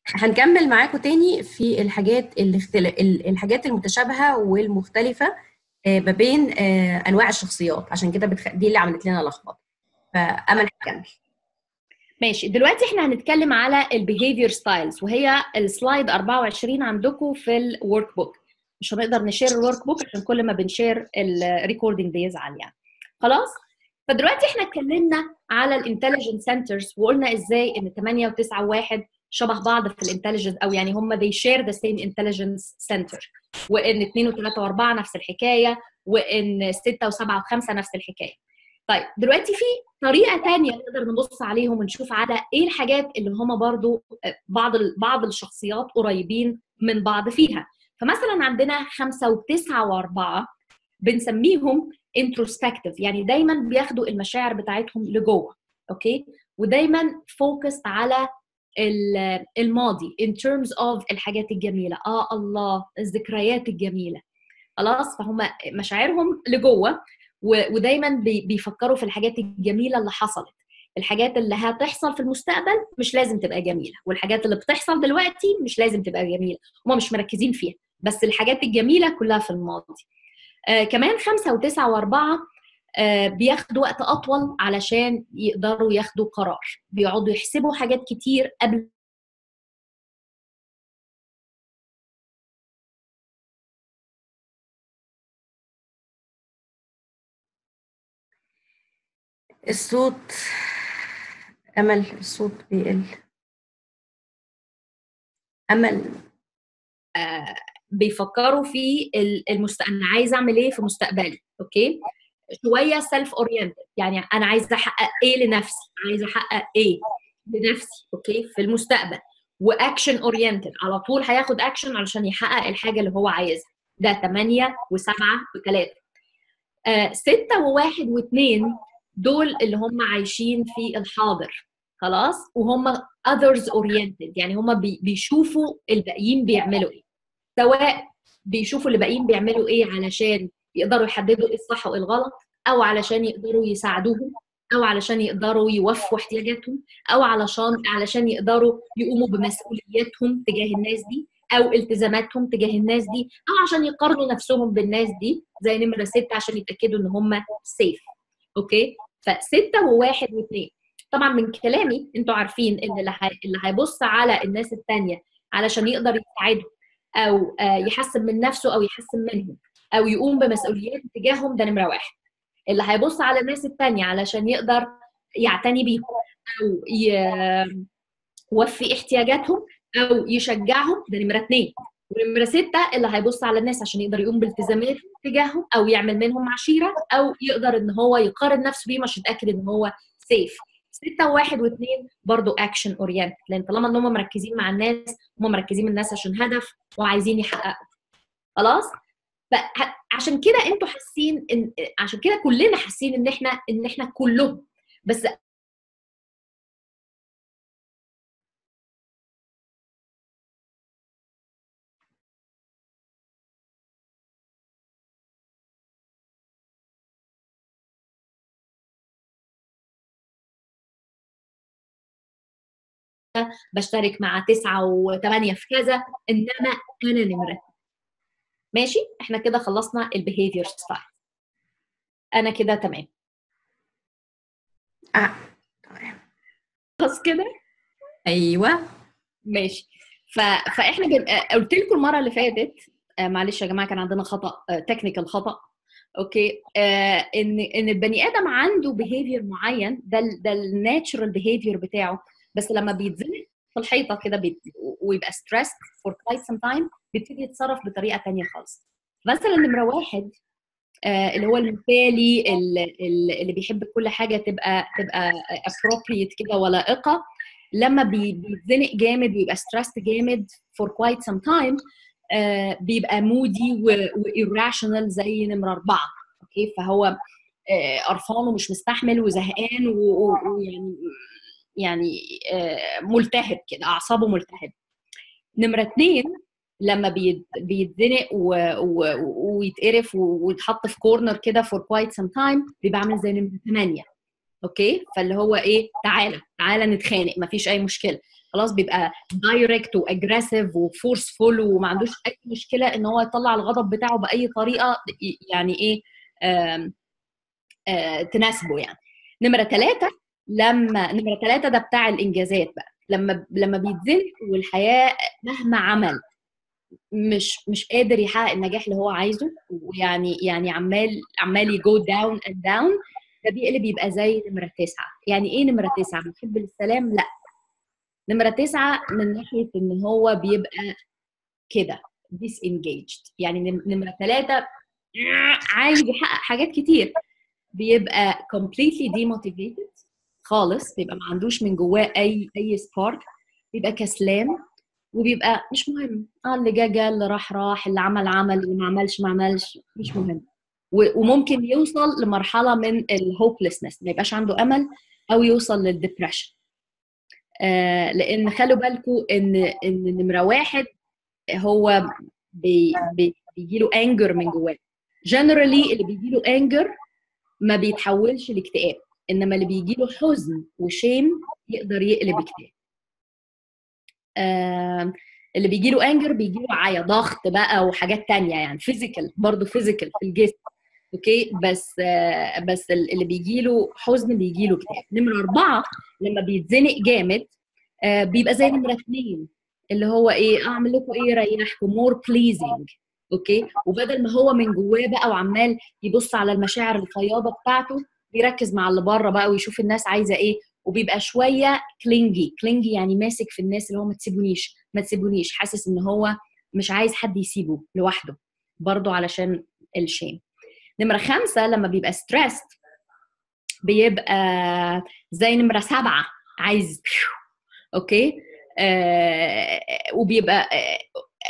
هنكمل معاكم تاني في الحاجات الحاجات المتشابهة والمختلفه ما بين انواع الشخصيات، عشان كده دي اللي عملت لنا لخبطة. فامل هتكمل. ماشي، دلوقتي احنا هنتكلم على ال behavior styles، وهي ال slide 24 عندكم في ال workbook. مش هنقدر ن share ال workbook عشان كل ما بن share ال recording بيزعل يعني. خلاص؟ فدلوقتي احنا اتكلمنا على ال intelligence centers، وقلنا ازاي ان 8 و9 و1 شبه بعض في ال intelligence، او يعني هم they share the same intelligence center، وان 2 و3 و4 نفس الحكاية، وان 6 و7 و5 نفس الحكاية. طيب دلوقتي في طريقه ثانية نقدر نبص عليهم ونشوف على ايه الحاجات اللي هم برضو بعض الشخصيات قريبين من بعض فيها. فمثلا عندنا 5 و9 و4 بنسميهم introspective، يعني دايما بياخدوا المشاعر بتاعتهم لجوه، okay؟ ودايما focused على الماضي in terms of الحاجات الجميلة، الله، الذكريات الجميلة. خلاص؟ فهم مشاعرهم لجوه، ودايما بيفكروا في الحاجات الجميلة اللي حصلت. الحاجات اللي هتحصل في المستقبل مش لازم تبقى جميلة، والحاجات اللي بتحصل دلوقتي مش لازم تبقى جميلة، هم مش مركزين فيها، بس الحاجات الجميلة كلها في الماضي. كمان 5 و9 و4 بياخدوا وقت اطول علشان يقدروا ياخدوا قرار، بيقعدوا يحسبوا حاجات كتير قبل الصوت. امل الصوت بيقل. امل بيفكروا في المستقبل، انا عايز اعمل ايه في مستقبلي، okay؟ شوية self oriented، يعني انا عايزه احقق ايه لنفسي، عايزه احقق ايه لنفسي، okay، في المستقبل. و action oriented، على طول هياخد اكشن علشان يحقق الحاجة اللي هو عايزها. ده 8 و7 و3. 6 و1 و2 دول اللي هم عايشين في الحاضر، خلاص، وهم others oriented، يعني هم بيشوفوا الباقيين بيعملوا ايه، سواء بيشوفوا اللي باقيين بيعملوا ايه علشان يقدروا يحددوا ايه الصح وايه الغلط، او علشان يقدروا يساعدوهم، او علشان يقدروا يوفوا احتياجاتهم، او علشان يقدروا يقوموا بمسؤولياتهم تجاه الناس دي، او التزاماتهم تجاه الناس دي، او عشان يقارنوا نفسهم بالناس دي زي نمره 6 عشان يتاكدوا ان هم safe. okay؟ ف6 و1 و2. طبعا من كلامي انتوا عارفين ان اللي هيبص على الناس الثانية علشان يقدر يساعدهم او يحسن من نفسه او يحسن منهم او يقوم بمسؤوليات تجاههم، ده نمره 1. اللي هيبص على الناس الثانية علشان يقدر يعتني بيهم او يوفي احتياجاتهم او يشجعهم، ده نمره 2. ونمره 6 اللي هيبص على الناس عشان يقدر يقوم بالتزامات تجاههم او يعمل منهم عشيره او يقدر ان هو يقارن نفسه بيهم عشان يتاكد ان هو safe. 6 و1 و2 برضو action oriented، لان طالما ان هم مركزين مع الناس، هم مركزين مع الناس عشان هدف وعايزين يحققوا. خلاص؟ فعشان كده انتوا حاسين ان، عشان كده كلنا حاسين ان احنا كلهم، بس بشترك مع 9 و8 في كذا، انما انا نمره. ماشي؟ احنا كده خلصنا ال behavior style. انا كده تمام. تمام. خلاص كده؟ ايوه ماشي. فاحنا قلت لكم المرة اللي فاتت، معلش يا جماعة كان عندنا خطا technical خطا، okay، ان البني ادم عنده behavior معين، ده ال natural behavior بتاعه، بس لما بيتزنق في الحيطة كده ويبقى stressed for quite some time بيبتدي يتصرف بطريقة ثانية خالص. مثلا نمره 1 اللي هو المثالي، اللي بيحب كل حاجة تبقى appropriate كده ولائقه، لما بيتزنق جامد ويبقى stressed جامد for quite some time بيبقى moody و irrational زي نمره 4، okay؟ فهو قرفان ومش مستحمل وزهقان ويعني يعني ملتهب كده، اعصابه ملتهب. نمره 2 لما بيتزنق ويتقرف ويتحط في corner كده for quite some time بيبقى عامل زي نمره 8، okay؟ فاللي هو ايه، تعالى تعالى نتخانق، مفيش اي مشكلة. خلاص بيبقى direct و aggressive و forceful، وما عندوش اي مشكلة ان هو يطلع الغضب بتاعه باي طريقه يعني ايه آم آم تناسبه يعني. نمره 3، لما نمره 3 ده بتاع الانجازات بقى، لما بيتزنق والحياة مهما عمل مش قادر يحقق النجاح اللي هو عايزه، ويعني يعني عمال ي go down and down، ده بيقلب يبقى زي نمره 9. يعني ايه نمره 9؟ محب للسلام؟ لا، نمره 9 من ناحية ان هو بيبقى كده disengaged. يعني نمره 3 عايز يحقق حاجات كتير، بيبقى completely demotivated خالص، بيبقى ما عندوش من جواه اي spark، بيبقى كسلان، وبيبقى مش مهم، اللي جا جا، اللي راح راح، اللي عمل عمل، اللي ما عملش ما عملش، مش مهم. وممكن يوصل لمرحلة من ال hopelessness، ما يبقاش عنده امل، او يوصل لل depression. لان خلوا بالكم ان نمره 1 هو بيجي له anger من جواه. generally اللي بيجي له anger ما بيتحولش لاكتئاب، انما اللي بيجي له حزن و shame يقدر يقلب اكتئاب. اللي بيجي له anger بيجي له عيا، ضغط بقى وحاجات تانية، يعني physical برضه، physical في الجسم، okay. بس اللي بيجي له حزن بيجي له اكتئاب. نمره 4 لما بيتزنق جامد بيبقى زي نمره 2، اللي هو ايه، اعمل لكم ايه، ريحكم، more pleasing، okay. وبدل ما هو من جواه بقى وعمال يبص على المشاعر الفياضه بتاعته، بيركز مع اللي بره بقى ويشوف الناس عايزه ايه، وبيبقى شوية clingy. clingy يعني ماسك في الناس، اللي هو ما تسيبونيش ما تسيبونيش، حاسس ان هو مش عايز حد يسيبه لوحده، برضه علشان ال shame. نمره 5 لما بيبقى stressed بيبقى زي نمره 7، عايز okay، وبيبقى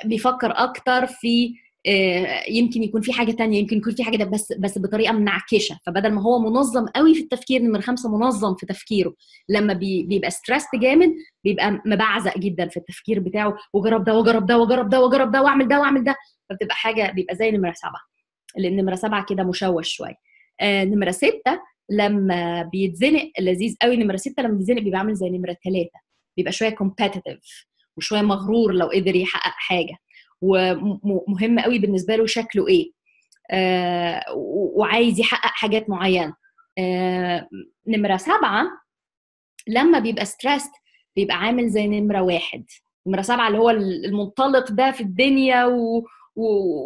بيفكر اكتر في يمكن يكون في حاجة تانية، يمكن يكون في حاجة ده، بس بطريقة منعكشه. فبدل ما هو منظم قوي في التفكير، نمره 5 منظم في تفكيره، لما بيبقى stressed جامد بيبقى مبعزق جدا في التفكير بتاعه، وجرب ده وجرب ده وجرب ده وجرب ده واعمل ده واعمل ده، فبتبقى حاجة بيبقى زي نمره 7، لان نمره 7 كده مشوش شوية. نمره 6 لما بيتزنق لذيذ قوي. نمره 6 لما بيتزنق بيبقى عامل زي نمره 3، بيبقى شوية competitive وشوية مغرور لو قدر يحقق حاجة، ومهم قوي بالنسبة له شكله ايه، وعايز يحقق حاجات معينة. نمره 7 لما بيبقى stressed بيبقى عامل زي نمره 1. نمره 7 اللي هو المنطلق ده في الدنيا،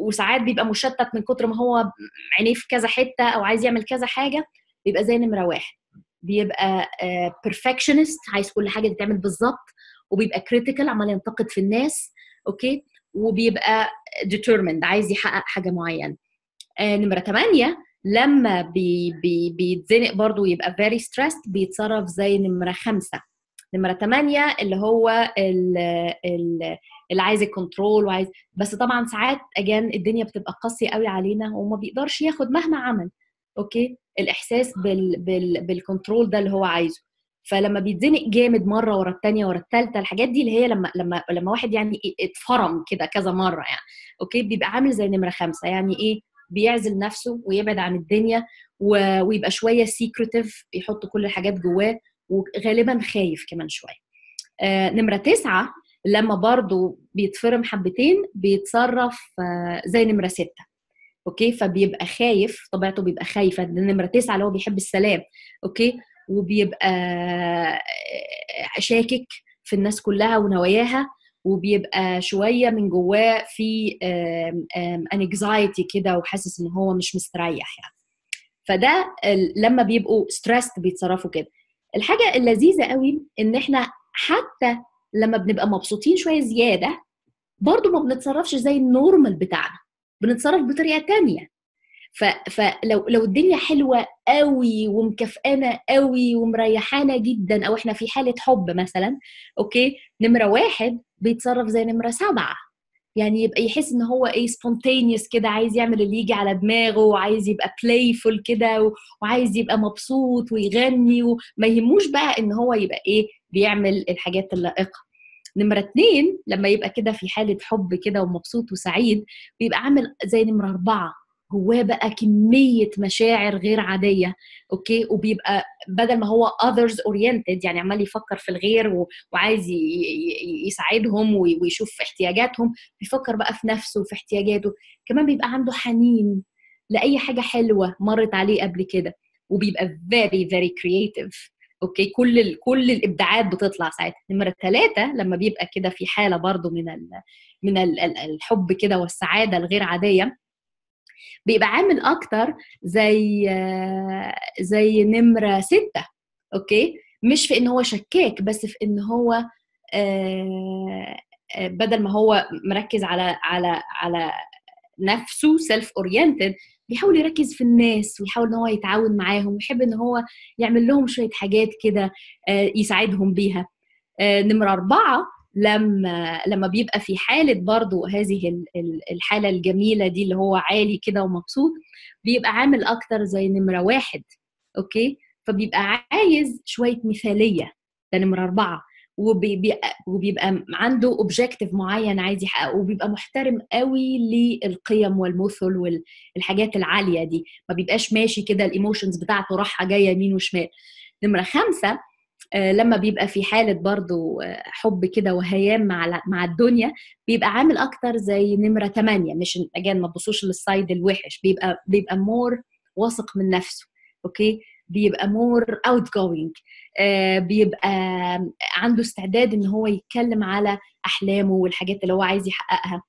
وساعات بيبقى مشتت من كتر ما هو عينيه في كذا حتة او عايز يعمل كذا حاجة، بيبقى زي نمره 1، بيبقى perfectionist، عايز كل حاجة تتعمل بالظبط، وبيبقى critical، عمال ينتقد في الناس، okay، وبيبقى determined، عايز يحقق حاجة معينة. نمره 8 لما بيتزنق برضه ويبقى very stressed بيتصرف زي نمره 5. نمره 8 اللي هو اللي عايز ال control وعايز، بس طبعا ساعات again الدنيا بتبقى قاسية قوي علينا وما بيقدرش ياخد مهما عمل، okay، الاحساس بال control ده اللي هو عايزه. فلما بيتزنق جامد مرة ورا الثانية ورا الثالثة، الحاجات دي اللي هي لما واحد يعني اتفرم كده كذا مرة يعني، okay، بيبقى عامل زي نمره 5. يعني ايه؟ بيعزل نفسه ويبعد عن الدنيا ويبقى شوية secretive، يحط كل الحاجات جواه، وغالبا خايف كمان شوية. نمره 9 لما برضو بيتفرم حبتين بيتصرف زي نمره 6، okay، فبيبقى خايف، طبيعته بيبقى خايفة. نمره 9 اللي هو بيحب السلام، okay، وبيبقى شاكك في الناس كلها ونواياها، وبيبقى شوية من جواه في anxiety كده، وحاسس ان هو مش مستريح يعني. فده لما بيبقوا stressed بيتصرفوا كده. الحاجة اللذيذة قوي ان احنا حتى لما بنبقى مبسوطين شوية زيادة برضو ما بنتصرفش زي ال normal بتاعنا، بنتصرف بطريقة تانية. فلو الدنيا حلوة قوي ومكافئانا قوي ومريحانا جدا، او احنا في حاله حب مثلا، okay، نمره 1 بيتصرف زي نمره 7، يعني يبقى يحس ان هو ايه، spontaneous كده، عايز يعمل اللي يجي على دماغه، وعايز يبقى playful كده، وعايز يبقى مبسوط ويغني، وما يهموش بقى ان هو يبقى ايه، بيعمل الحاجات اللائقة. نمره 2 لما يبقى كده في حاله حب كده ومبسوط وسعيد، بيبقى عامل زي نمره 4، جواه بقى كمية مشاعر غير عادية، okay، وبيبقى بدل ما هو others oriented، يعني عمال يفكر في الغير وعايز يساعدهم ويشوف احتياجاتهم، بيفكر بقى في نفسه وفي احتياجاته. كمان بيبقى عنده حنين لأي حاجة حلوة مرت عليه قبل كده، وبيبقى very very creative، okay، كل الابداعات بتطلع ساعتها. نمره 3 لما بيبقى كده في حاله برضو من الحب كده والسعادة الغير عادية، بيبقى عامل اكتر زي نمره 6، okay، مش في ان هو شكاك، بس في ان هو بدل ما هو مركز على على على نفسه self oriented، بيحاول يركز في الناس ويحاول ان هو يتعاون معاهم، ويحب ان هو يعمل لهم شوية حاجات كده يساعدهم بيها. نمره 4 لما بيبقى في حاله برضو هذه الحالة الجميلة دي اللي هو عالي كده ومبسوط، بيبقى عامل اكتر زي نمره 1، okay، فبيبقى عايز شوية مثاليه، ده نمره 4، وبيبقى عنده objective معين عايز يحققه، وبيبقى محترم قوي للقيم والمثل والحاجات العالية دي، ما بيبقاش ماشي كده ال emotions بتاعته رايحة جاية يمين وشمال. نمره 5 لما بيبقى في حاله برضو حب كده وهيام مع الدنيا، بيبقى عامل اكتر زي نمره 8، مش again ما تبصوش لل side الوحش، بيبقى more واثق من نفسه، okay، بيبقى more outgoing، بيبقى عنده استعداد ان هو يتكلم على احلامه والحاجات اللي هو عايز يحققها.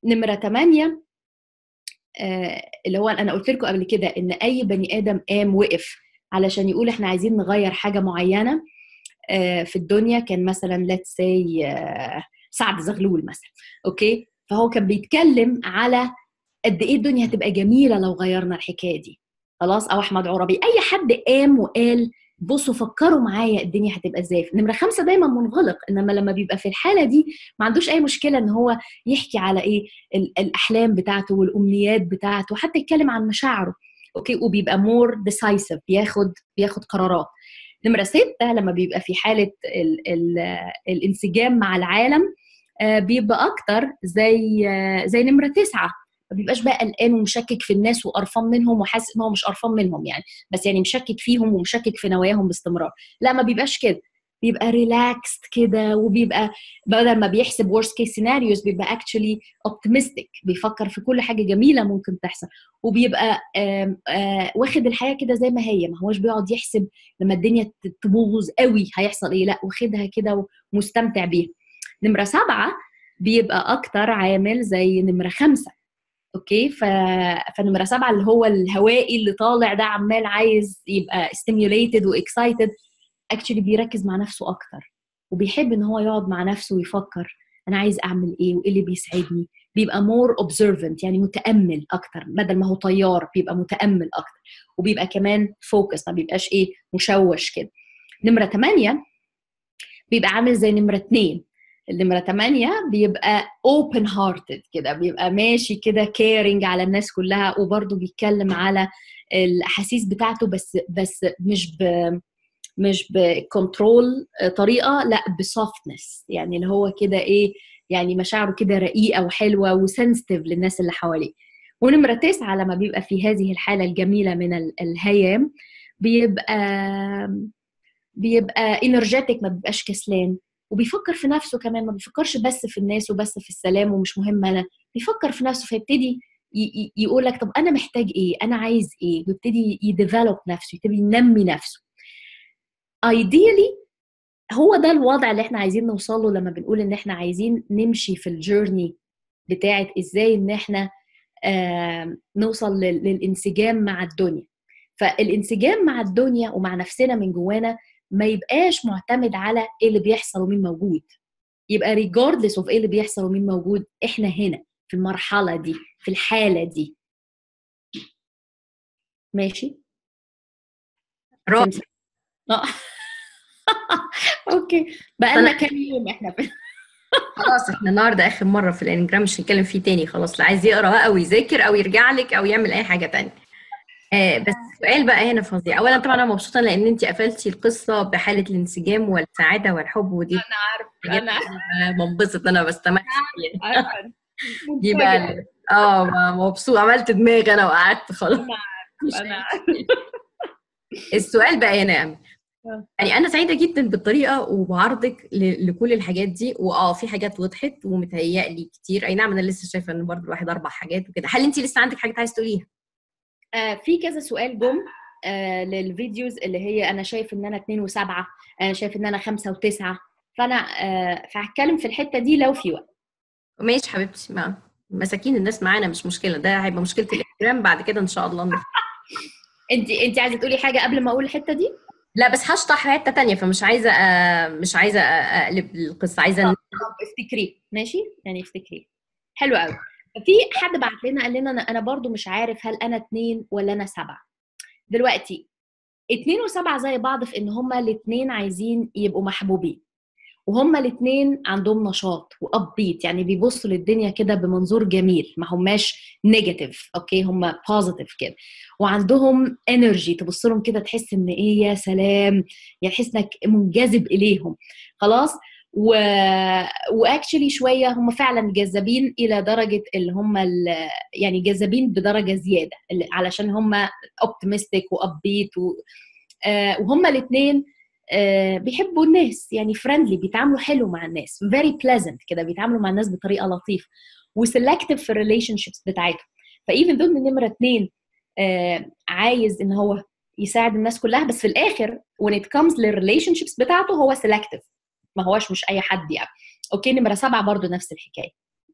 نمره 8 اللي هو انا قلت لكم قبل كده ان اي بني ادم قام وقف علشان يقول احنا عايزين نغير حاجة معينة في الدنيا، كان مثلا let's say سعد زغلول مثلا، okay، فهو كان بيتكلم على قد ايه الدنيا هتبقى جميلة لو غيرنا الحكاية دي، خلاص، او احمد عرابي، اي حد قام وقال بصوا فكروا معايا الدنيا هتبقى ازاي. نمره 5 دايما منغلق، انما لما بيبقى في الحالة دي ما عندوش اي مشكلة ان هو يحكي على ايه الاحلام بتاعته والامنيات بتاعته، وحتى يتكلم عن مشاعره، okay، وبيبقى more decisive، بياخد قرارات. نمره 6 لما بيبقى في حاله ال ال الانسجام مع العالم، بيبقى اكتر زي نمره 9، ما بيبقاش بقى قلقان ومشكك في الناس وقرفان منهم وحاسس ان هو مش قرفان منهم يعني، بس يعني مشكك فيهم ومشكك في نواياهم باستمرار، لا ما بيبقاش كده، بيبقى relaxed كده، وبيبقى بدل ما بيحسب worst case scenarios بيبقى actually optimistic، بيفكر في كل حاجة جميلة ممكن تحصل، وبيبقى آم آم واخد الحياة كده زي ما هي، ما هوش بيقعد يحسب لما الدنيا تبوظ قوي هيحصل ايه، لا واخدها كده ومستمتع بيها. نمره 7 بيبقى اكتر عامل زي نمره 5، okay، فنمره 7 اللي هو الهوائي اللي طالع ده عمال عايز يبقى stimulated و excited، actually بيركز مع نفسه اكتر، وبيحب ان هو يقعد مع نفسه ويفكر انا عايز اعمل ايه وايه اللي بيسعدني، بيبقى more observant يعني متامل اكتر، بدل ما هو طيار بيبقى متامل اكتر، وبيبقى كمان focused، ما بيبقاش ايه مشوش كده. نمره 8 بيبقى عامل زي نمره 2. النمرة 8 بيبقى open hearted كده، بيبقى ماشي كده caring على الناس كلها، وبرده بيتكلم على الاحاسيس بتاعته، بس مش ب control طريقه، لا ب softness، يعني اللي هو كده ايه، يعني مشاعره كده رقيقه وحلوه و sensitive للناس اللي حواليه. ونمره 9 لما بيبقى في هذه الحالة الجميلة من الهيام بيبقى energetic، ما بيبقاش كسلان، وبيفكر في نفسه كمان، ما بيفكرش بس في الناس وبس في السلام ومش مهم انا، بيفكر في نفسه، فيبتدي يقول لك طب انا محتاج ايه، انا عايز ايه، ويبتدي ي develop نفسه، يبتدي ينمي نفسه. ideally هو ده الوضع اللي احنا عايزين نوصل له لما بنقول ان احنا عايزين نمشي في ال journey بتاعت ازاي ان احنا نوصل للانسجام مع الدنيا. فالانسجام مع الدنيا ومع نفسنا من جوانا ما يبقاش معتمد على ايه اللي بيحصل ومين موجود، يبقى regardless of ايه اللي بيحصل ومين موجود، احنا هنا في المرحلة دي، في الحالة دي. ماشي؟ رائع. okay، بقالنا كام يوم احنا في خلاص احنا النهارده اخر مرة في ال Enneagram، مش هنتكلم فيه تاني خلاص. اللي عايز يقرا بقى او يذاكر او يرجع لك او يعمل اي حاجة تانية. بس السؤال بقى هنا فظيع. اولا طبعا انا مبسوطة لان انت قفلتي القصة بحاله الانسجام والسعادة والحب، ودي انا عارفه، انا بنبسط، انا بستمتع دي بقى. مبسوط، عملت دماغي انا وقعدت خلاص. انا السؤال بقى هنا يعني انا سعيدة جدا بالطريقة وبعرضك لكل الحاجات دي، في حاجات وضحت ومتهيألي كتير. اي نعم انا لسه شايفه ان برضه الواحد 4 حاجات وكده. هل انت لسه عندك حاجات عايز تقوليها؟ في كذا سؤال جم لل videos اللي هي انا شايف ان انا 2 و7، انا شايف ان انا 5 و9، فانا فهتكلم في الحتة دي لو في وقت. ماشي حبيبتي، ما مساكين الناس معانا مش مشكلة، ده هيبقى مشكلة الاحترام بعد كده ان شاء الله. انت عايزه تقولي حاجة قبل ما اقول الحتة دي؟ لا بس هشطح حتة ثانية، فمش عايزه مش عايزه اقلب القصة، عايزه طب افتكري. ماشي يعني افتكري. حلو قوي. في حد بعت لنا قال لنا انا برضو مش عارف هل انا 2 ولا انا 7. دلوقتي 2 و7 زي بعض في ان هما الاثنين عايزين يبقوا محبوبين، وهما الاثنين عندهم نشاط و upbeat، يعني بيبصوا للدنيا كده بمنظور جميل، ما هماش negative، okay، هما positive كده، وعندهم energy، تبص لهم كده تحس ان ايه يا سلام، يعني تحس انك منجذب اليهم خلاص. و actually شوية هم فعلا جذابين الى درجه اللي هم يعني جذابين بدرجة زيادة علشان هم optimistic و upbeat وهم الاثنين بيحبوا الناس، يعني friendly، بيتعاملوا حلو مع الناس، very pleasant كده، بيتعاملوا مع الناس بطريقة لطيفة، و selective في ال relationships بتاعتهم. ف even though نمره 2 عايز ان هو يساعد الناس كلها، بس في الاخر when it comes لل relationships بتاعته هو selective، ما هواش مش اي حد يعني. okay، نمره 7 برضو نفس الحكاية،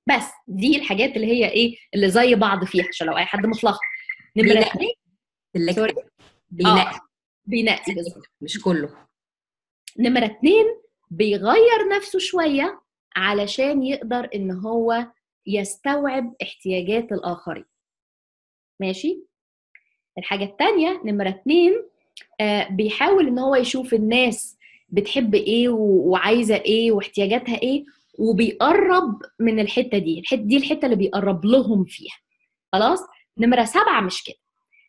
بس دي الحاجات اللي هي ايه اللي زي بعض فيها عشان لو اي حد متلخبط. نمره 2 بينقي، بينقي بالظبط، مش كله. نمرة 2 بيغير نفسه شوية علشان يقدر ان هو يستوعب احتياجات الآخرين. ماشي. الحاجة التانية نمرة 2 بيحاول ان هو يشوف الناس بتحب ايه وعايزة ايه واحتياجاتها ايه، وبيقرب من الحتة دي، الحتة دي الحتة اللي بيقرب لهم فيها خلاص. نمرة 7 مش كده،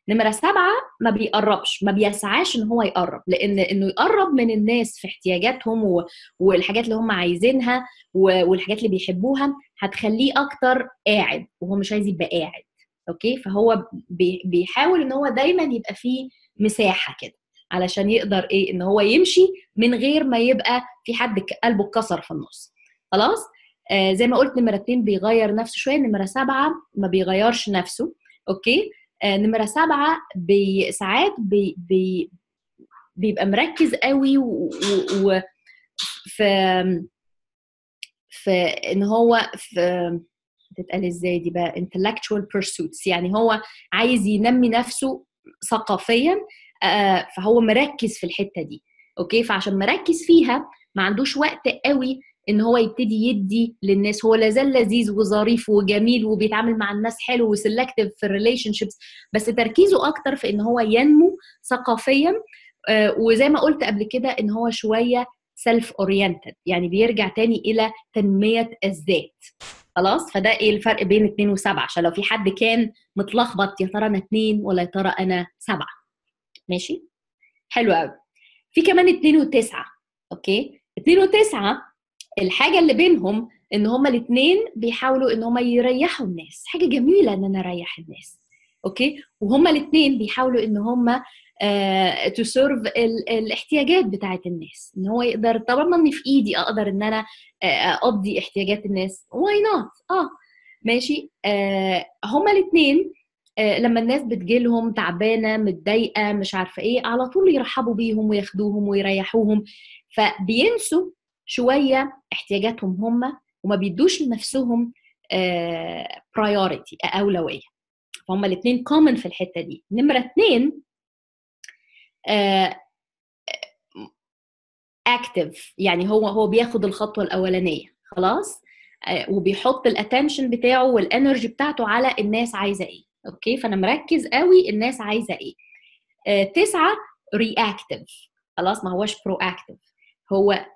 نمرة 7 ما بيقربش، ما بيسعاش ان هو يقرب، لان انه يقرب من الناس في احتياجاتهم والحاجات اللي هم عايزينها والحاجات اللي بيحبوها هتخليه اكتر قاعد، وهو مش عايز يبقى قاعد. okay، فهو بيحاول ان هو دايما يبقى فيه مساحة كده علشان يقدر ايه ان هو يمشي من غير ما يبقى في حد قلبه اتكسر في النص خلاص. زي ما قلت نمرة 2 بيغير نفسه شوية، نمرة 7 ما بيغيرش نفسه. okay، نمرة 7 ساعات بيبقى مركز قوي و في ان هو في تتقال ازاي دي بقى intellectual pursuits، يعني هو عايز ينمي نفسه ثقافيا، فهو مركز في الحتة دي. okay، فعشان مركز فيها ما عندوش وقت قوي ان هو يبتدي يدي للناس. هو لازال لذيذ وظريف وجميل وبيتعامل مع الناس حلو و selective في ال relationships، بس تركيزه اكتر في ان هو ينمو ثقافيا، وزي ما قلت قبل كده ان هو شوية self oriented، يعني بيرجع تاني الى تنمية الذات خلاص. فده ايه الفرق بين 2 و7، عشان لو في حد كان متلخبط يا ترى انا 2 ولا يا ترى انا 7. ماشي، حلو قوي. في كمان 2 و9. okay، 2 و9 الحاجة اللي بينهم ان هما الاثنين بيحاولوا ان هما يريحوا الناس، حاجة جميلة ان انا اريح الناس. okay، وهما الاثنين بيحاولوا ان هما to serve الاحتياجات بتاعه الناس، ان هو يقدر طالما ان في ايدي اقدر ان انا اقضي احتياجات الناس، why not. ماشي. هما الاثنين لما الناس بتجيلهم تعبانة متضايقة مش عارفه ايه، على طول يرحبوا بيهم وياخدوهم ويريحوهم، فبينسوا شوية احتياجاتهم هم وما بيدوش لنفسهم priority، اولوية. فهم الاثنين common في الحتة دي. نمره 2 active، يعني هو بياخد الخطوة الاولانية خلاص، وبيحط ال attention بتاعه وال energy بتاعته على الناس عايزه ايه. okay، فانا مركز قوي الناس عايزه ايه. 9 reactive، خلاص ما هوش proactive،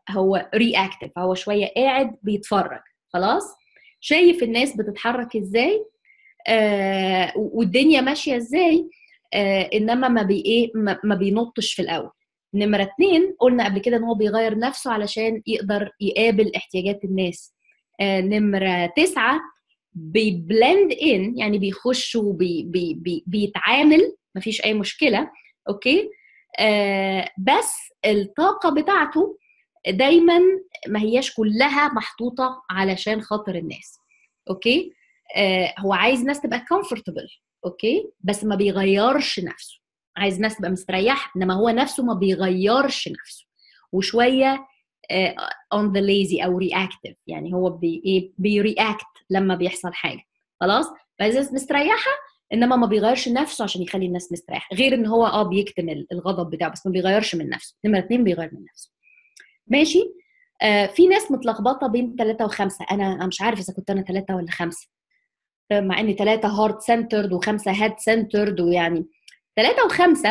هو reactive، هو شوية قاعد بيتفرج خلاص، شايف الناس بتتحرك ازاي والدنيا ماشية ازاي، انما ما بي ايه ما بينطش في الاول. نمره 2 قلنا قبل كده ان هو بيغير نفسه علشان يقدر يقابل احتياجات الناس. نمره 9 بي blend in، يعني بيخش وبيتعامل، مفيش اي مشكلة، okay. بس الطاقة بتاعته دايما ما هياش كلها محطوطة علشان خاطر الناس، okay. هو عايز ناس تبقى comfortable، okay، بس ما بيغيرش نفسه. عايز ناس تبقى مستريحه، انما هو نفسه ما بيغيرش نفسه، وشوية on the lazy او reactive، يعني هو بي react لما بيحصل حاجة، خلاص. فعايز ناس مستريحه، انما ما بيغيرش نفسه عشان يخلي الناس مستريحه، غير ان هو بيكتم الغضب بتاعه، بس ما بيغيرش من نفسه. نمره 2 بيغير من نفسه، ماشي. في ناس متلخبطه بين 3 و5، انا مش عارف اذا كنت انا 3 ولا 5، مع ان 3 heart centered و5 head centered، ويعني 3 و5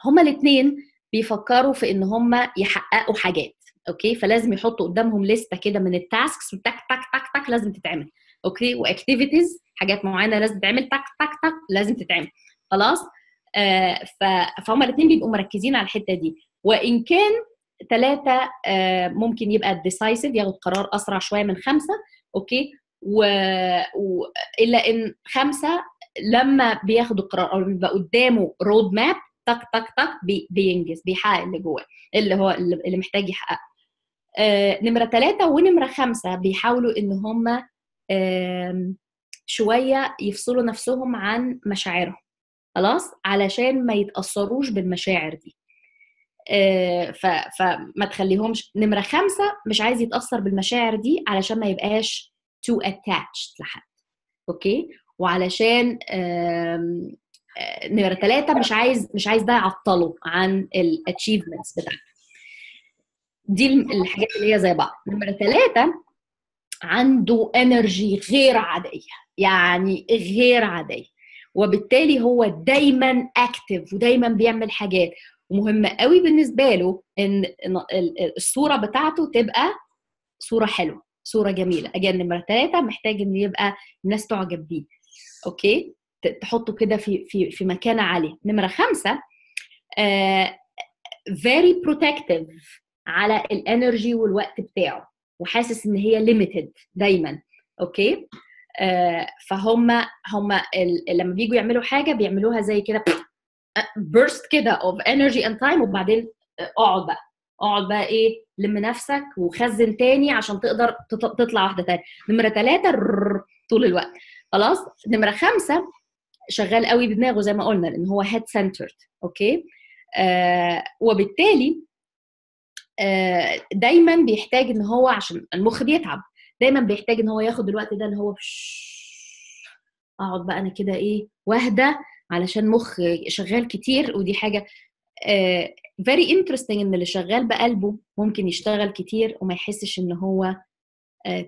هما الاثنين بيفكروا في ان هما يحققوا حاجات، okay. فلازم يحطوا قدامهم لستة كده من ال tasks، وتك تك تك تك لازم تتعمل، okay، و activities حاجات معينة لازم تتعمل، تك تك تك لازم تتعمل، خلاص. فهم الاثنين بيبقوا مركزين على الحتة دي، وان كان 3 ممكن يبقى decisive، ياخد قرار اسرع شوية من 5، okay. الا ان 5 لما بياخد القرار او بيبقى قدامه road map، تك تك تك بينجز، بيحقق اللي جواه، اللي هو اللي محتاج يحققه. نمره 3 ونمره 5 بيحاولوا ان هم شوية يفصلوا نفسهم عن مشاعرهم، خلاص، علشان ما يتاثروش بالمشاعر دي. فما تخليهمش. نمره 5 مش عايز يتاثر بالمشاعر دي علشان ما يبقاش too attached لحد، okay. وعلشان نمره 3 مش عايز ده يعطله عن ال achievements بتاعته. دي الحاجات اللي هي زي بعض. نمره 3 عنده energy غير عادية، يعني غير عادية، وبالتالي هو دايما active ودايما بيعمل حاجات، ومهم قوي بالنسبة له ان الصورة بتاعته تبقى صوره حلوة، صوره جميلة. again نمره 3 محتاج ان يبقى الناس تعجب بيه، okay، تحطه كده في في في مكانه عالية. نمره 5 very protective على ال energy والوقت بتاعه، وحاسس ان هي limited دايما، okay. فهم هم لما بييجوا يعملوا حاجة بيعملوها زي كده burst كده of energy and time، وبعدين اقعد بقى ايه، لم نفسك وخزن تاني عشان تقدر تطلع واحدة تاني. نمره 3 طول الوقت، خلاص. نمره 5 شغال قوي بدماغه زي ما قلنا، لان هو head centered، okay. وبالتالي دايما بيحتاج ان هو، عشان المخ بيتعب، دايما بيحتاج ان هو ياخد الوقت ده اللي هو اقعد بقى انا كده ايه واهدى، علشان مخ شغال كتير. ودي حاجة very interesting، ان اللي شغال بقلبه ممكن يشتغل كتير وما يحسش ان هو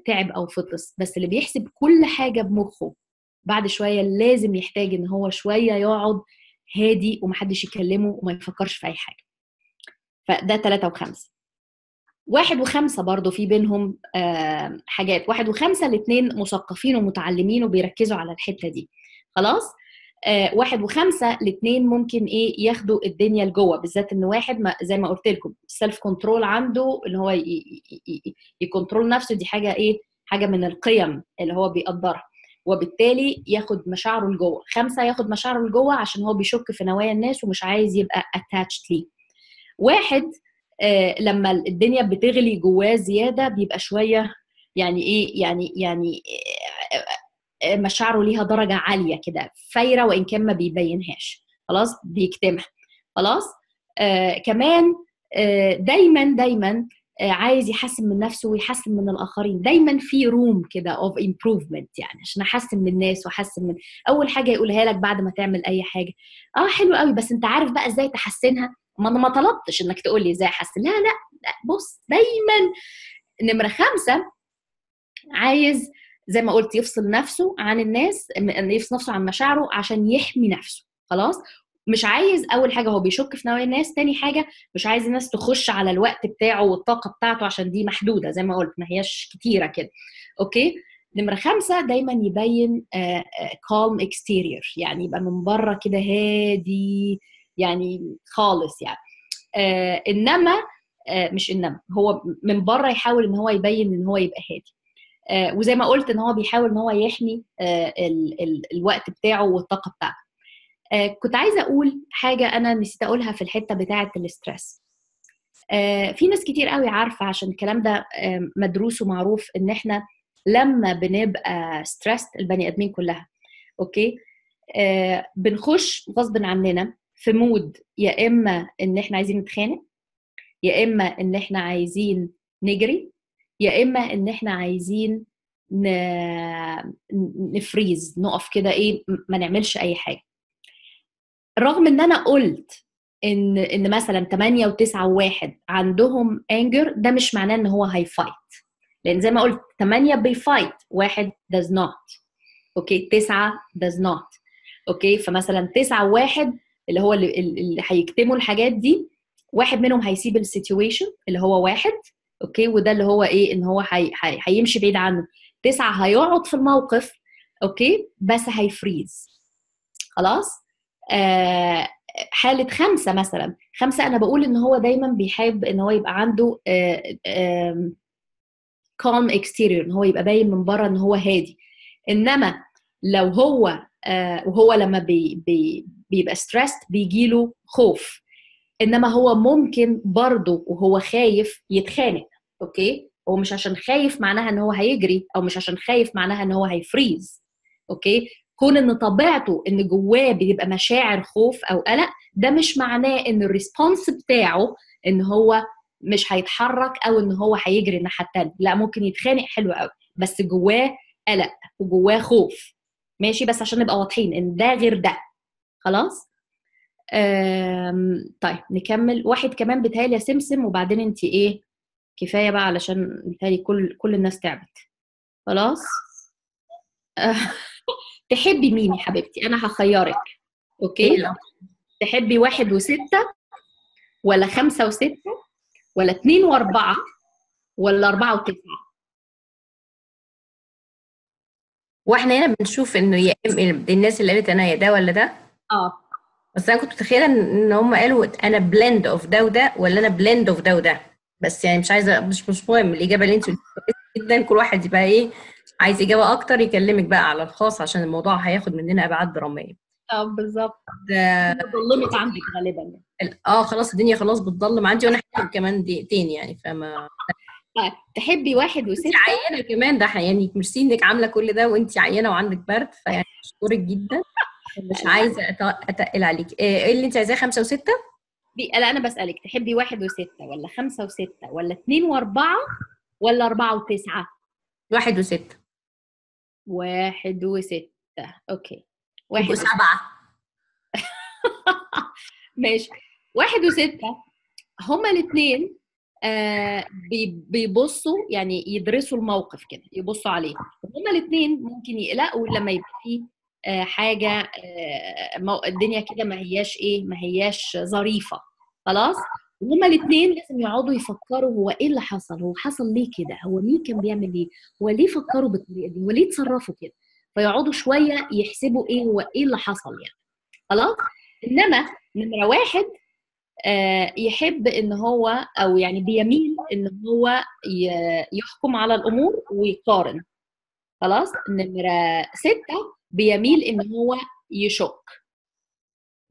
تعب او فطس، بس اللي بيحسب كل حاجة بمخه بعد شوية لازم يحتاج ان هو شوية يقعد هادي ومحدش يكلمه وما يفكرش في اي حاجة. فده 3 و5. 1 و5 برضو في بينهم حاجات. 1 و5 الاثنين مثقفين ومتعلمين وبيركزوا على الحتة دي، خلاص. 1 و5 الاثنين ممكن ايه ياخدوا الدنيا لجوه، بالذات ان واحد ما زي ما قلت لكم ال self control عنده، اللي هو ي control نفسه، دي حاجة ايه، حاجة من القيم اللي هو بيقدرها، وبالتالي ياخد مشاعره لجوه. 5 ياخد مشاعره لجوه عشان هو بيشك في نوايا الناس ومش عايز يبقى attached ليه. 1 لما الدنيا بتغلي جواه زيادة بيبقى شوية يعني ايه، يعني مشاعره ليها درجه عالية كده، فايره، وان كان ما بيبينهاش، خلاص بيكتمها، خلاص. كمان دايما عايز يحسن من نفسه ويحسن من الاخرين، دايما في room كده of improvement، يعني عشان احسن من الناس واحسن من. اول حاجة يقولها لك بعد ما تعمل اي حاجة، حلو قوي، بس انت عارف بقى ازاي تحسنها؟ ما انا ما طلبتش انك تقول لي ازاي احسن. لا لا لا، بص دايما. نمره 5 عايز زي ما قلت يفصل نفسه عن الناس، يفصل نفسه عن مشاعره عشان يحمي نفسه، خلاص. مش عايز، اول حاجة هو بيشك في نوايا الناس، تاني حاجة مش عايز الناس تخش على الوقت بتاعه والطاقة بتاعته عشان دي محدودة زي ما قلت، ما هياش كتيرة كده، okay. نمره 5 دايما يبين calm exterior، يعني يبقى من بره كده هادي يعني خالص يعني، انما مش انما هو من بره يحاول ان هو يبين ان هو يبقى هادي. وزي ما قلت ان هو بيحاول ان هو يحمي الوقت بتاعه والطاقة بتاعته. كنت عايزه اقول حاجة انا نسيت اقولها في الحتة بتاعه ال stress. في ناس كتير قوي عارفه، عشان الكلام ده مدروس ومعروف، ان احنا لما بنبقى stressed البني ادمين كلها، okay، بنخش غصب عننا في mood، يا اما ان احنا عايزين نتخانق، يا اما ان احنا عايزين نجري، يا اما ان احنا عايزين ن freeze، نقف كده ايه، ما نعملش اي حاجة. رغم ان انا قلت ان مثلا 8 و9 و1 عندهم anger، ده مش معناه ان هو هي fight، لان زي ما قلت 8 بي fight، 1 does not، okay، 9 does not، okay. فمثلا 9 و1 اللي هو اللي هيكتموا الحاجات دي، واحد منهم هيسيب ال situation اللي هو 1، okay، وده اللي هو ايه، ان هو هيمشي بعيد عنه. 9 هيقعد في الموقف، okay، بس هي freeze خلاص. حالة 5 مثلا، 5 أنا بقول إن هو دايما بيحب إن هو يبقى عنده calm exterior، إن هو يبقى باين من بره إن هو هادي. إنما لو هو وهو لما بيبقى stressed بيجيله خوف، إنما هو ممكن برضه وهو خايف يتخانق، okay. هو مش عشان خايف معناها إن هو هيجري، أو مش عشان خايف معناها إن هو هي freeze، okay. كون ان طبيعته ان جواه بيبقى مشاعر خوف او قلق، ده مش معناه ان ال response بتاعه ان هو مش هيتحرك او ان هو هيجري الناحية الثانية، لا، ممكن يتخانق حلو قوي، بس جواه قلق وجواه خوف، ماشي. بس عشان نبقى واضحين ان ده غير ده، خلاص. طيب نكمل واحد كمان بتهيألي يا سمسم، وبعدين انت ايه، كفاية بقى علشان بتهيألي كل الناس تعبت خلاص. تحبي مين يا حبيبتي؟ انا هخيرك، okay. تحبي 1 و6 ولا 5 و6 ولا 2 و4 ولا 4 و9؟ واحنا هنا بنشوف انه يا الناس اللي قالت انا يا ده ولا ده، بس انا كنت متخيله ان هم قالوا انا blend of ده وده، ولا انا blend of ده وده، بس يعني مش عايزه، مش مهم الاجابة اللي انت جدا، كل واحد يبقى ايه عايز اجابه اكتر يكلمك بقى على الخاص، عشان الموضوع هياخد مننا ابعاد درامية. بالظبط. ظلمت عندك غالبا. خلاص الدنيا خلاص بتضلم عندي، وانا كمان دقيقتين يعني، فما طيب تحبي 1 و6؟ عيانه كمان، ده يعني ميرسي انك عامله كل ده وانت عيانه وعندك برد، فيعني اشكرك جدا، مش عايزه اتقل عليك. ايه اللي انت عايزاه، 5 و6؟ لا انا بسالك، تحبي 1 و6 ولا 5 و6 ولا 2 و4 ولا 4 و9؟ 1 و6. 1 و6، okay. 1 و7. ماشي. 1 و6 هما الاثنين بيبصوا، يعني يدرسوا الموقف كده، يبصوا عليه. هما الاثنين ممكن يقلقوا لما يبقى فيه حاجة، الدنيا كده ما هياش ايه، ما هياش ظريفة، خلاص. وهما الاثنين لازم يقعدوا يفكروا هو ايه اللي حصل، هو حصل ليه كده، هو مين كان بيعمل ايه، هو ليه فكروا بالطريقة دي، هو ليه اتصرفوا كده، فيقعدوا شوية يحسبوا ايه هو ايه اللي حصل يعني، خلاص. انما نمره 1 يحب ان هو، او يعني بيميل ان هو يحكم على الامور ويقارن، خلاص. نمره 6 بيميل ان هو يشك،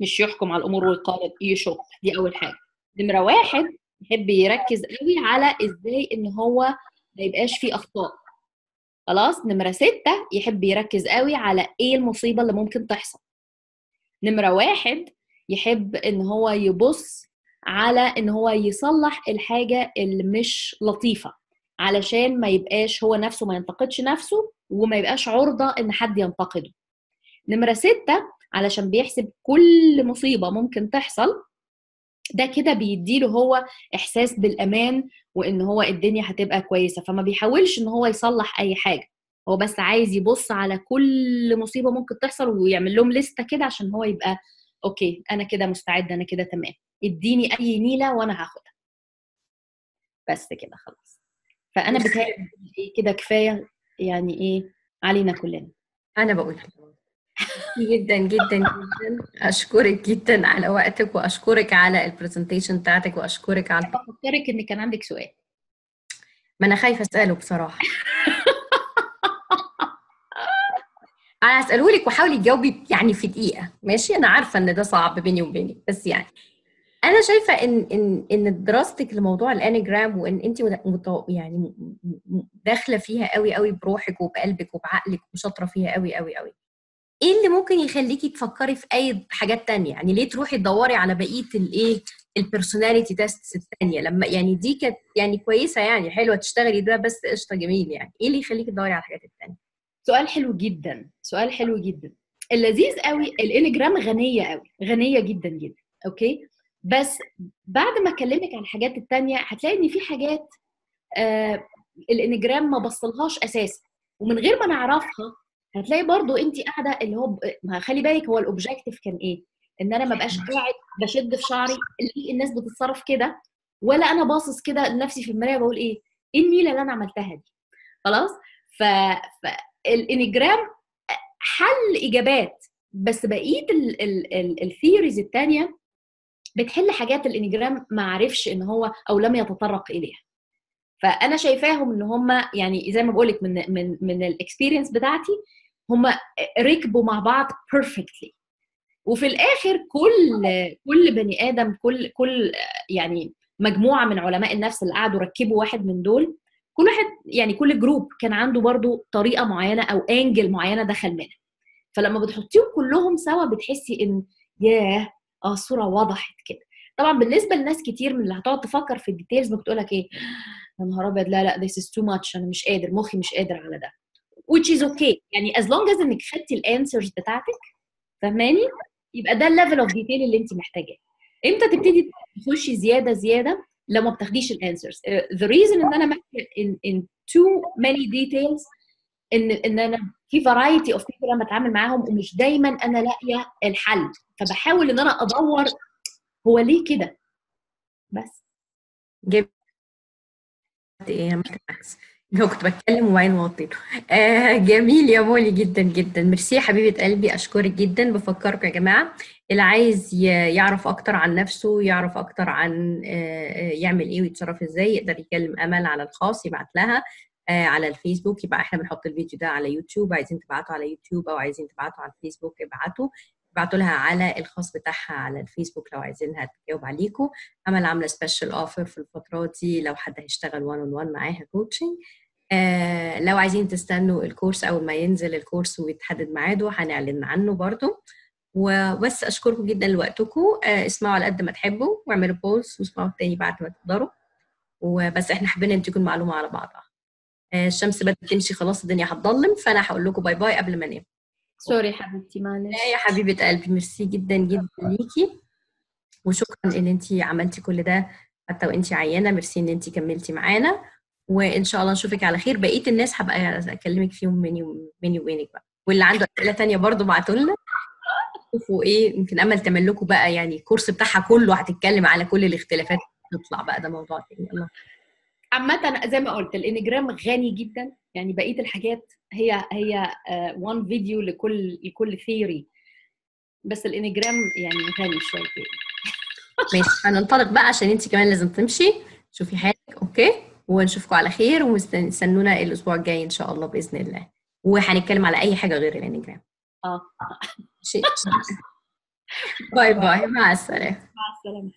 مش يحكم على الامور ويقارن، يشك، دي اول حاجة. نمره 1 يحب يركز قوي على ازاي ان هو ما يبقاش فيه اخطاء، خلاص. نمره 6 يحب يركز قوي على ايه المصيبة اللي ممكن تحصل. نمره 1 يحب ان هو يبص على ان هو يصلح الحاجة اللي مش لطيفة، علشان ما يبقاش هو نفسه، ما ينتقدش نفسه، وما يبقاش عرضه ان حد ينتقده. نمره 6 علشان بيحسب كل مصيبة ممكن تحصل، ده كده بيديله هو احساس بالامان وان هو الدنيا هتبقى كويسة، فما بيحاولش ان هو يصلح اي حاجة، هو بس عايز يبص على كل مصيبة ممكن تحصل ويعمل لهم لستة كده عشان هو يبقى okay، انا كده مستعد، انا كده تمام، اديني اي نيله وانا هاخدها. بس كده خلاص. فانا بتهيألي كده كفاية، يعني ايه علينا كلنا. انا بقول كده جدا جدا جدا اشكرك جدا على وقتك، واشكرك على ال presentation بتاعتك، واشكرك على بفكرك ان كان عندك سؤال. ما انا خايفة اساله بصراحة. انا هساله لك وحاولي تجاوبي يعني في دقيقة، ماشي؟ انا عارفه ان ده صعب بيني وبينك، بس يعني انا شايفه ان ان ان دراستك لموضوع ال Enneagram وان انت يعني داخله فيها قوي قوي بروحك وبقلبك وبعقلك وشاطره فيها قوي قوي قوي، ايه اللي ممكن يخليكي تفكري في اي حاجات تانية؟ يعني ليه تروحي تدوري على بقية الايه ال personality tests الثانية لما يعني دي كانت يعني كويسة، يعني حلوة تشتغلي ده بس قشطه جميل، يعني ايه اللي يخليكي تدوري على الحاجات الثانية؟ سؤال حلو جدا، سؤال حلو جدا. اللذيذ قوي ال Enneagram غنية قوي، غنية جدا جدا، okay؟ بس بعد ما اكلمك عن الحاجات التانية هتلاقي ان في حاجات ال Enneagram ما بصلهاش اساسا، ومن غير ما نعرفها هتلاقي برضو انت قاعدة اللي هو ما خلي بالك هو ال objective كان ايه؟ ان انا ما بقاش قاعد بشد في شعري ليه الناس بتتصرف كده، ولا انا باصص كده لنفسي في المراية بقول ايه؟ ايه النيله اللي انا عملتها دي؟ خلاص؟ فال Enneagram حل اجابات، بس بقية ال theories الثانية بتحل حاجات ال Enneagram ما عرفش ان هو او لم يتطرق اليها. فانا شايفاهم ان هم يعني زي ما بقول لك من من من ال experience بتاعتي هم ركبوا مع بعض perfectly. وفي الاخر كل بني ادم، كل يعني مجموعة من علماء النفس اللي قعدوا ركبوا واحد من دول، كل واحد يعني كل group كان عنده برضو طريقه معينة او angle معينة دخل منها. فلما بتحطيهم كلهم سوا بتحسي ان ياه الصورة وضحت كده. طبعا بالنسبة لناس كتير من اللي هتقعد تفكر في ال details بتقول لك ايه يا نهار ابيض، لا لا this is too much، انا مش قادر، مخي مش قادر على ده، which is okay. يعني as long as انك خدتي ال answers بتاعتك، فاهماني؟ يبقى ده ال level of detail اللي انت محتاجاه. امتى تبتدي تخشي زيادة زيادة؟ لو ما بتاخديش ال answers. the reason ان انا ماشية in too many details ان انا في variety of people انا بتعامل معاهم ومش دايما انا لاقيه الحل، فبحاول ان انا ادور هو ليه كده. بس جبت ايه لو كنت بتكلم وبعدين وطيته. جميل يا مولي جدا جدا، ميرسي يا حبيبه قلبي، اشكرك جدا. بفكركم يا جماعة اللي عايز يعرف اكتر عن نفسه، يعرف اكتر عن يعمل ايه ويتصرف ازاي، يقدر يكلم امل على الخاص، يبعت لها على الفيسبوك. يبقى احنا بنحط الفيديو ده على يوتيوب، عايزين تبعته على يوتيوب او عايزين تبعته على الفيسبوك ابعتوا لها على الخاص بتاعها على الفيسبوك لو عايزينها تجاوب عليكم. امل عامله special offer في الفترة دي لو حد هيشتغل 1 on 1 معاها coaching. لو عايزين تستنوا الكورس اول ما ينزل الكورس ويتحدد ميعاده هنعلن عنه برضو. وبس اشكركم جدا لوقتكم. اسمعوا على قد ما تحبوا واعملوا pause واسمعوا التاني بعد ما تقدروا. وبس احنا حبينا نديكم المعلومة على بعضها. الشمس بدأت تمشي خلاص، الدنيا هتضلم، فانا هقول لكم bye bye قبل ما انام. sorry حبيبتي معلش. لا يا حبيبه قلبي، ميرسي جدا جدا ليكي، وشكرا ان انت عملتي كل ده حتى وانت عيانه. ميرسي ان انت كملتي معانا، وان شاء الله نشوفك على خير. بقية الناس هبقى اكلمك فيهم مني وبينك بقى، واللي عنده اسئلة ثانية برضه ابعتوا لنا. شوفوا ايه يمكن امل تعمل لكم بقى يعني الكورس بتاعها كله هتتكلم على كل الاختلافات تطلع بقى، ده موضوع تاني. الله. عامة زي ما قلت ال Enneagram غني جدا، يعني بقية الحاجات هي one video لكل theory، بس ال Enneagram يعني غني شويتين. ماشي، هننطلق بقى عشان انت كمان لازم تمشي، شوفي حالك. okay، ونشوفكم على خير، واستنونا الاسبوع الجاي ان شاء الله باذن الله، وهنتكلم على اي حاجة غير ال Enneagram. شيء. bye bye، مع السلامة. مع السلامة.